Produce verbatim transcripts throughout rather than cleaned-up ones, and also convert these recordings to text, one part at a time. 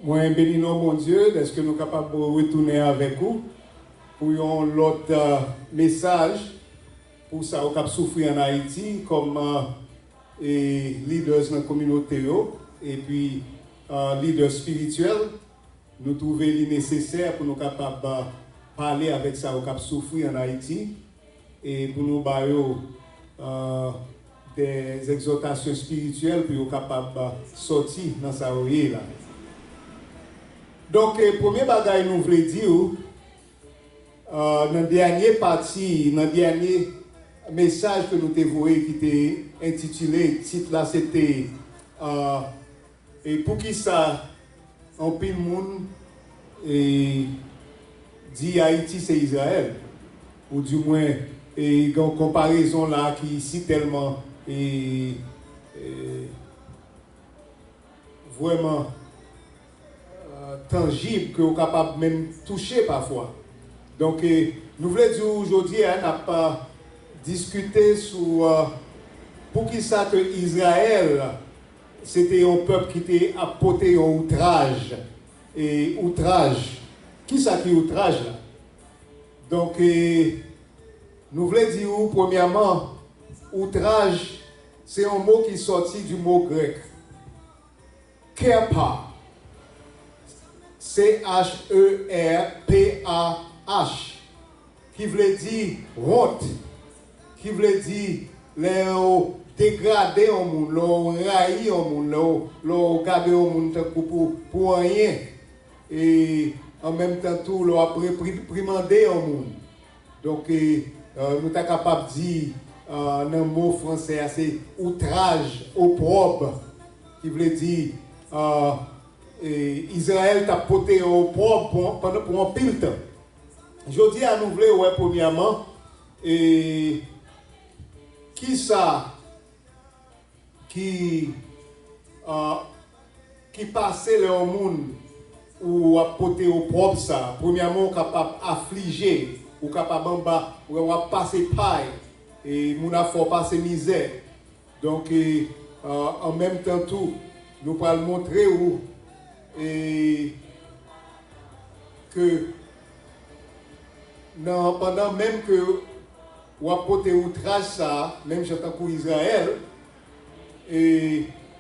Mwen beni non Bondye dèske nou kapab retounen avèk ou pou yon lòt, euh, mesaj pou sa yo k ap soufri ann Ayiti kòm, euh, e leaders nan kominote yo, epi, euh, leaders spirityèl. Nou twouve li nesesè pou nou kapab, euh, pale avèk sa yo k ap soufri ann Ayiti e pou nou ba yo, euh, des exhortations spirituelles pou yo kapab, euh, sòti nan sa yo ye la. Donk, eh, premye bagay nou vle di w, euh, nan dènye pati, nan dènye mesaj ke nou te voye ki te entitile, tit la se te, euh, e poukisa anpil moun, e, di Ayiti se Izrayèl, oudimwen, e, gen yon konparezon la ki si tèlman, e, e, vrèman, euh, tanjib ke w kapab menm touche pafwa. Donk, e, nou vle di w jodi a, n ap, euh, diskite sou, euh, poukisa ke Izrayèl se te yon pèp ki te ap pote yon outraj. E outraj, kisa ki outraj la? Donk, e, nou vle di w, premyèman, outraj se yon mo ki sòti di mo grèk, kèpa, C H E R P A H, ki vle di wont, ki vle di lè yo degrade yon moun, lè yo rayi yon moun, lè yo, lè yo gade yon moun tankou pou, pou anyen, e an menm tan tou lè w ap reprimande yon moun. Donk, e, e, nou ta kapab di, e, nan mo franse a, se outraj, opwòb, ki vle di, e, e, Izrayèl t ap pote yon opwòb pou, pandan, pou anpil tan. Jodi a, nou vle wè, premyèman, e, kisa ki, a, ki pase lè yon moun ou ap pote opwòb sa. Premyèman, ou kapab aflije, ou kapab anba, ou w ap pase pay, e moun ap fè w pase mizè. Donk, e, a, an menm tan tou, nou pral montre ou, e, ke nan, pandan menm ke w ap pote outraj sa a, menm jan tankou Izrayèl, e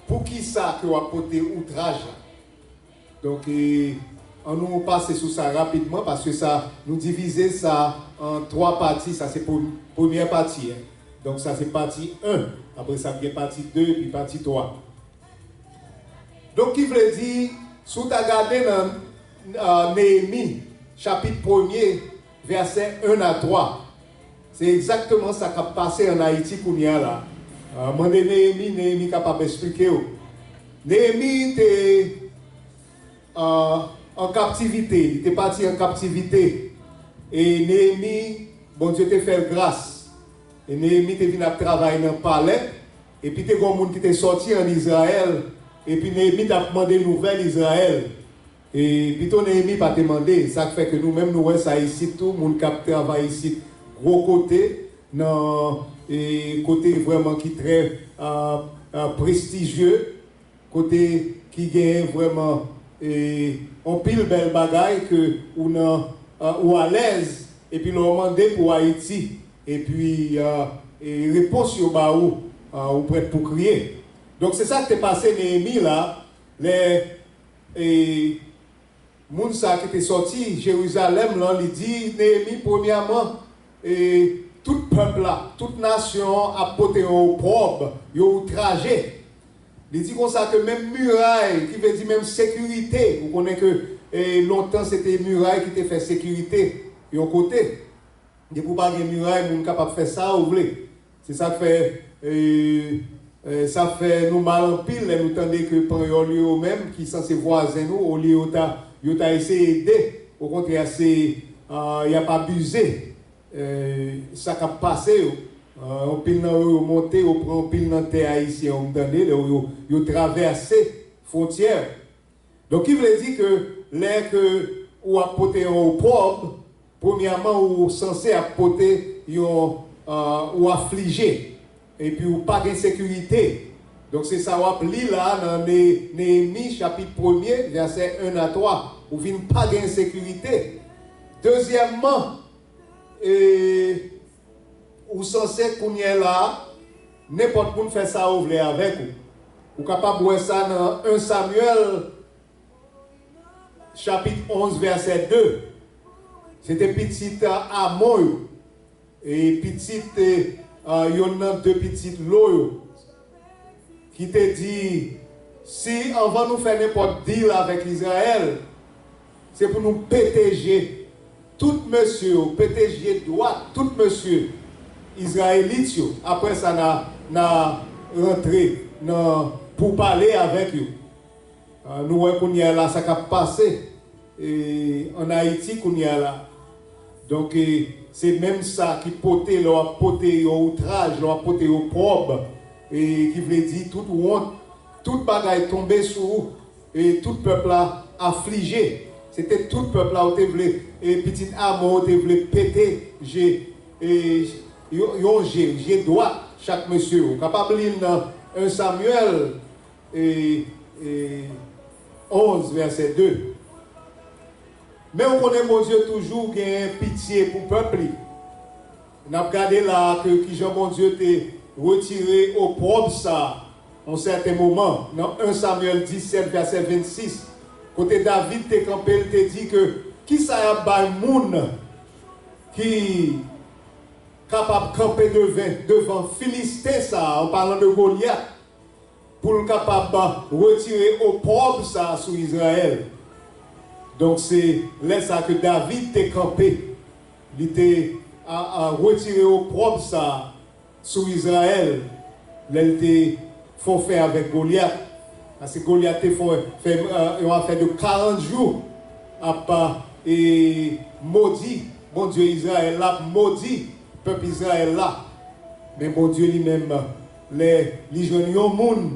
poukisa ke w ap pote outraj la? Donk, e, ann nou pase sou sa rapidman, paske sa, nou divize sa an twa pati, sa se pre-, premyè pati, en. Donk, sa se pati en, apre sa, gen pati de, epi pati twa. Donk, ki vle di, si w ta gade nan, a, Neyemi, chapit premye, vèsè en a twa, se egzakteman sa k ap pase ann Ayiti kounye a la. A, mande Neyemi, Neyemi kapab eksplike w. Neyemi te, a, an kaptivite, li te pati an kaptivite. E Neyemi, Bondye te fè l gras. E Neyemi te vin ap travay nan palè. Epi te gen yon moun ki te sòti ann Izrayèl, epi Neyemi t ap mande nouvèl Izrayèl. E pito Neyemi pa te mande, sa k fè ke nou menm nou wè sa isit tou, moun k ap travay isit, gwo kote, nan, e, kote vrèman ki trè, a, a, prestijye, kote ki genyen vrèman, e, anpil bèl bagay ke ou nan, a, ou alèz, epi lè w mande pou Ayiti, epi, a, e, repons yo ba ou, a, ou prèt pou kriye. Donk, se sa k te pase Neyemi la, lè, e, moun sa ki te sòti Jerizalèm lan, li di Neyemi, premyèman, e, tout pèp la, tout nasyon an ap pote yon opwòb, yo outraje. Li di konsa ke menm miray, ki vle di menm sekirite, ou konnen ke, e, lontan se te miray ki te fè sekirite yon kote. Depi w pa gen miray, moun kapab fè sa ou vle. Se sa k fè, e, e, sa fè nou mal anpil lè nou tande ke panyòl yo menm, ki sanse vwazen nou, olye yo ta, yo ta eseye ede, okontrè, se, a, y ap abize, e, sa k ap pase yo. A, anpil nan yo, yo monte, yo pran anpil nan tè ayisyen yo, m tande, lè yo, yo travèse fwontyè. Donk, ki vle di ke lè ke ou ap pote yon opwòb, premyèman, ou sanse ap pote yon, a, ou aflije, epi ou pa gen sekirite. Donk, se sa w ap li la nan Ne- Neyemi, chapit premye, vèsè en a twa. Ou vin pa gen sekirite. Dezyèmman, e, ou sanse kounye a la, nenpòt moun fè sa yo vle avèk ou. Ou kapab wè sa nan en Samyèl, chapit onz, vèsè de. Se te pitit, a, Amon yo. E pitit, e, a, yonn nan de pitit Lo yo, ki te di, si anvan nou fè nenpòt deal avèk Izrayèl, se pou nou pete je tout mesye yo, pete je dwat tout mesye izrayelit yo. Apre sa, n a, n a rantre nan poupale avèk yo. A, nou wè kounye a la sa k ap pase, e, ann Ayiti kounye a la. Donk, e, se menm sa ki pote, lè w ap pote yon outraj, lè w ap pote yon pwòb, e, ki vle di tout wont, tout bagay tonbe sou ou, e tout pèp la aflije. Se te tout pèp la ou te vle, e pitit Amon ou te vle pete je, e, yon, yon je, je dwat chak mesye. Ou kapab li l nan en Samyèl, e, e, onz, vèsè de. Men ou konnen Bondye toujou gen pitye pou pèp li. N ap gade la a ke kijan Bondye te retire opwòb sa a yon sèten moman, nan en Samyèl disèt, vèsè vennsis, kote David te kanpe, l te di ke, kisa y ap bay moun ki kapab kanpe devan, devan Filisten sa a, an palan de Golyat, pou l kapab retire opwòb sa a sou Izrayèl. Donk, se lè sa a ke David te kanpe, li te a, a, retire opwòb sa a sou Izrayèl, lè l te fè yon fè avèk Golyat. Paske Golyat te fè, fè, e, yon afè de karant jou ap, e, modi Bondye Izrayèl la, ap modi pèp Izrayèl la. Men Bondye li menm, lè li jwenn yon moun,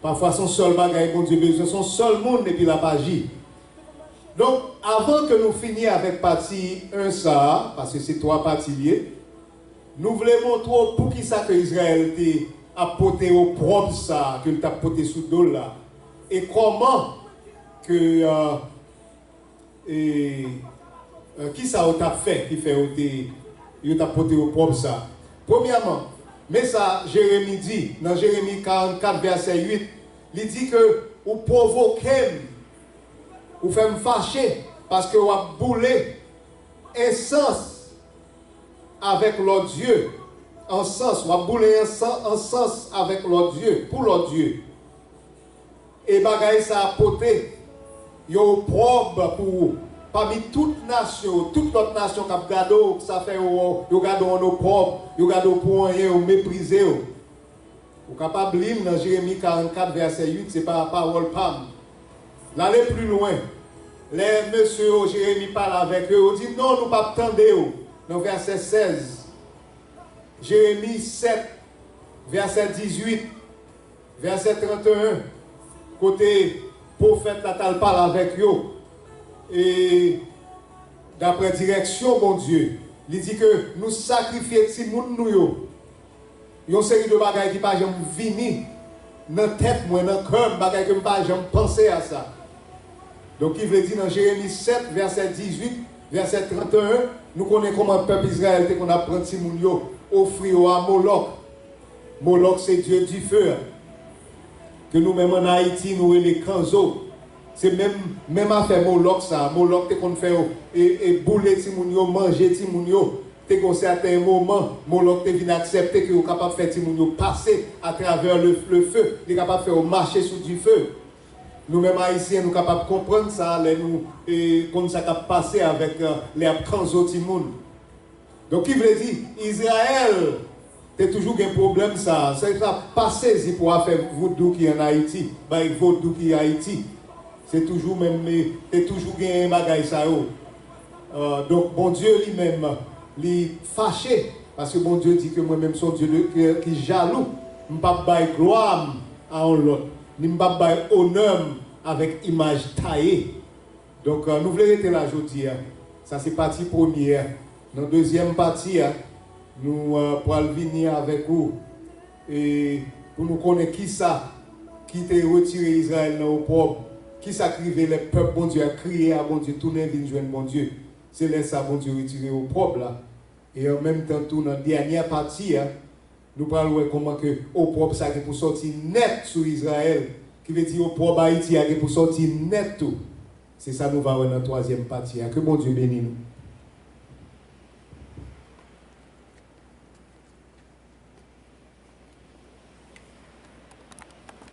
pafwa se yon sèl bagay Bondye bezwen, se yon sèl moun, epi l ap aji. Donk, avan ke nou fini avèk pati en sa a, paske se twa pati l ye, nou vle montre w poukisa ke Izrayèl te ap pote opwòb sa a ke l t ap pote sou do l la, e kòman ke, e, e, e, kisa yo t ap fè ki fè yo te, yo t ap pote opwòb sa a. Premyèman, men sa Jeremi di nan Jeremi karannkat, vèsè uit, li di ke ou pwovoke m, ou fè m fache, paske w ap boule ensans avèk lòt dye. Ensans, w ap boule ensan-, ensans avèk lòt dye, pou lòt dye. E bagay sa a pote yon opwòb pou ou. Pami tout nasyon, tout lòt nasyon k ap gade w, sa fè yo, yo gade w an opwòb, yo gade w pou anyen, yo meprize w. Ou kapab li l nan Jeremi karannkat, vèsè uit, se pa pawòl pa m. L ale pli lwen. Lè mesye yo, Jeremi pale avèk yo, yo di, non, nou p ap tande w. Nan vèsè sèz, Jeremi sèt, vèsè dizuit, vèsè tranteyen, kote pwofèt la t al pale avèk yo, e daprè dirèksyon Bondye, li di ke nou sakrifye timoun nou yo. Yon seri de bagay ki pa janm vini nan tèt mwen, nan kè m, bagay ke m pa janm panse a sa. Donk, ki vle di nan Jeremi sèt, vèsè dizuit, vèsè tranteyen, nou konnen kòman pèp Izrayèl te konn ap pran timoun yo, ofri yo a Molòk. Molòk se dye dife a, ke nou menm ann Ayiti, nou rele kanzo. Se menm, menm afè Molòk sa a. Molòk te konn fè yo, e, e boule timoun yo, manje timoun yo. Te gen yon sèten moman, Molòk te vin aksepte ke yo kapab fè timoun yo pase atravè le, le feu. Li kapab fè yo mache sou dife. Nou menm Ayisyen, nou kapab konprann sa lè nou, e, konn sa k ap pase avèk, e, lè y ap kanzo timoun. Donk, ki vle di, Izrayèl te toujou gen pwoblèm sa a. Se sa, pa sezi pou afè voudou ki ann Ayiti, bay vodou ki Ayiti. Se toujou menm, e, te toujou gen bagay sa yo. E, donk, Bondye li menm, li fache, paske Bondye di ke mwen menm se yon Dye de, ki, ki jalou. M p ap bay glwa m a yon lòt, ni m p ap bay onè m avèk imaj taye. Donk, e, nou vle rete la jodi a. Sa se pati premye a. Nan dezyèm pati a, nou, e, pral vini avèk ou, e, Pou nou konnen kisa ki te retire Izrayèl nan opwòb, kisa k rive lè pèp Bondye a kriye a Bondye, tounen vin jwenn Bondye. Se lè sa Bondye retire opwòb la. E an menm tan tou, nan dènyè pati a, nou pral wè kòman ke opwòb sa gen pou sòti nèt sou Izrayèl, ki vle di opwòb Ayiti a gen pou sòti nèt tou. Se sa nou va wè nan twazyèm pati a. Ke Bondye beni nou.